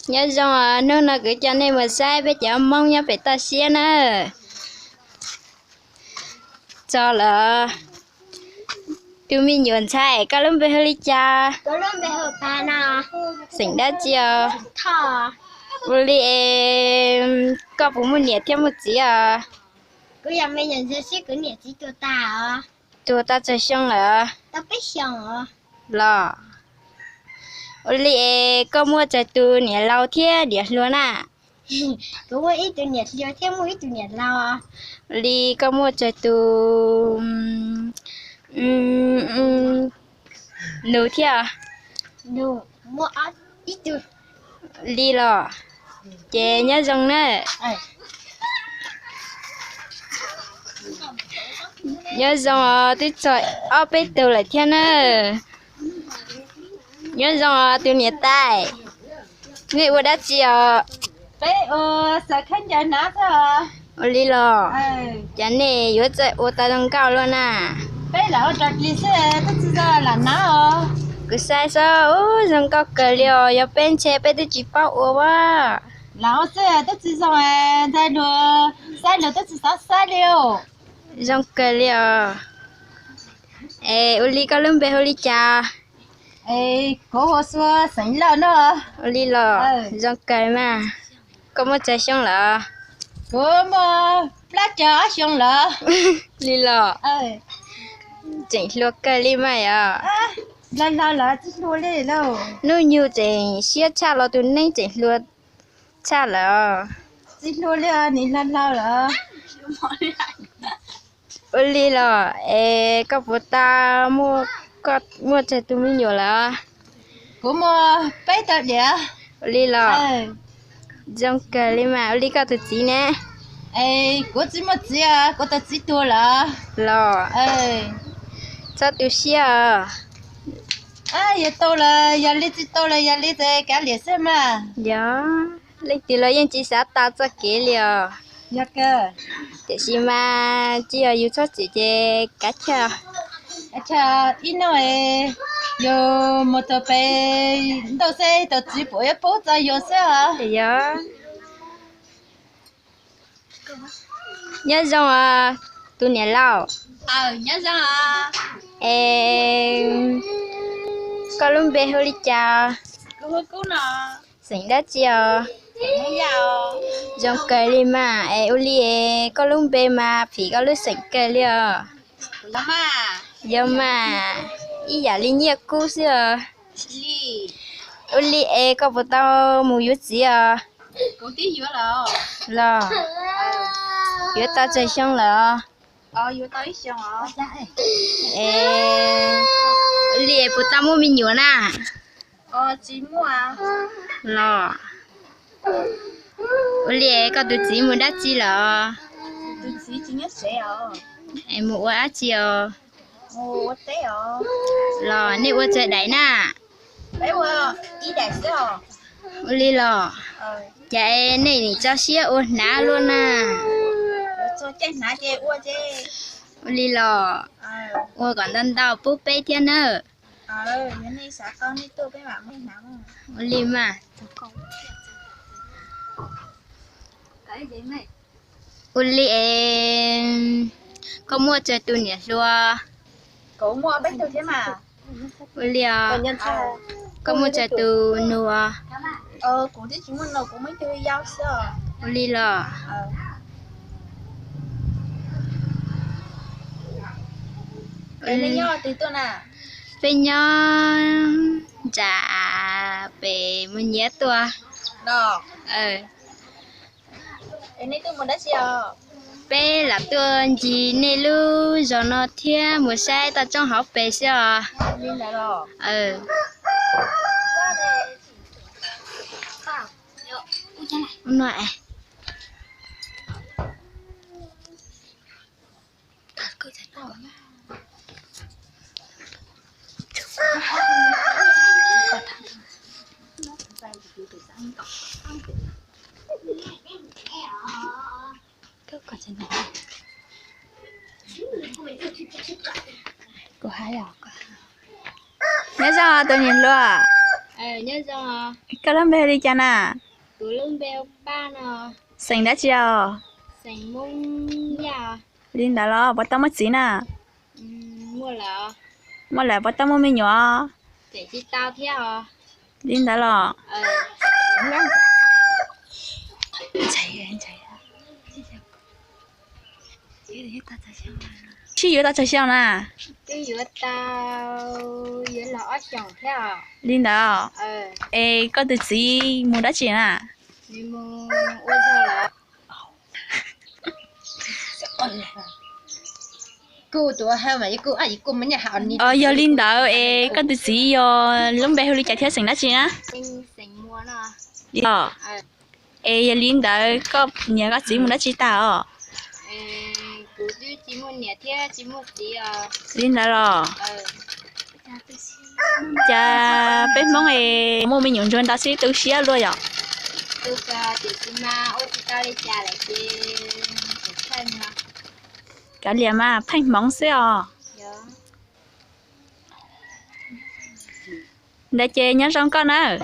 Nyob zoo os, hnub no kuv coj nej mus saib peb cov Hmoob nyob pem toj siab na. Txog lawm. Tus me nyuam ntxhais, koj lub npe hu li cas? Xeem dab tsi os? Ua li es koj puas muaj niam thiab muaj txiv os? Tuag tau tsawg xyoo lawm? Los, ua li es koj muaj tsawg tus niam laus thiab niam hluas na? Ua li koj muaj tsawg tus nus thiab? Li los, ces nyob zoo na. Nyob zoo os, twb txog ob peb tug lawm thiab na. Nyob zoo os tus niam tais, nej ua dab tsi os? Ua li los, cas nej yuav txawj ua tau zoo nkauj luaj na? Kuv saib xwb, ub, zoo nkauj kawg li os, yog peb ntshe peb twb tsis paub ua as. Zoo kawg li os. Es ua li koj lub npe hu li cas? Ua li los, zoo kawg mas. Koj muaj tsawg xyoo lawm? Li los, tseem hluas kawg li mas yom. Hnub nyoog tseem siab tshaj los tus neeb tseem hluas tshaj lawm. Ua li los, es koj puas tau muaj, koj muaj tsawg tus me nyuam lawm? Ua li los, zoo kawg li mas. Ua li koj tus txiv ne? Kuv tsis muaj txiv, kuv tus txiv tuag lawm. Los, txhob tu siab os. Yog tau los yog li, tsis tau los yog li, ces kav liam xwb mas. Yog, leej twg los yeej tsis xav tau txoj kev li os. Tiam sis mas tsis yog yus txhob txwm ces kav chawj. Ib hnub yus mus txog pem ntawm xwb, tus txiv pom yuav pub txog yus xwb os. Yog. Nyob zoo os tus niam laus. Es koj lub npe hu li cas? Xeem dab tsi os? Zoo kawg li mas. Es ua li es koj lub npe mas phim koj lub xeem kawg li os. Yog mas, ib yam li Nyiaj Kub xwb os. Ua li es koj puas tau mus yuav txiv os? Los, yuav tau tsawg xyoo lawm? Ua li es puas tau muaj me nyuam na? Los, ua li es koj tus txiv mus dab tsi lawm? Mus ua dab tsi os? Los nej ua tsawg daim na? Ua li los, cas nej nim tso siab ua hnav luaj na? Ua li los, ua kom ntau ntau pub peb thiab nawb. Ua li mas. Ua li es koj muaj tsawg tus niam hluas? Ua li os, koj muaj tsawg tus nus? Ua li los. Peb nyob nram pem Mus Nyiav tuaj. Peb lam tuaj ncig nej lub zos no thiab mus saib toj roob hauv pes xwb os. Nyob zoo tus niam hluas. Koj lub npe hu li cas na? Xeem dab tsi os? Li ntawd los puas tau muaj txiv na? Muaj lawm puas tau muaj me nyuam? Li ntawd los? Sib yuav tau tsawg xyoo na? Li ntawd. Es koj tus txiv mus dab tsi na? Yog li ntawd es koj tus txiv yog lub npe hu li cas thiab xeem dab tsi na? Es yog li ntawd koj niam koj txiv mus dab tsi tag os? Li ntawd los? Cas peb Hmoob es muaj me nyuam ntsuag ntau xwb tu siab luaj yom? Kav liam mas pheej hmoov xwb os. Ntawd ces nyob zoo koj nawb.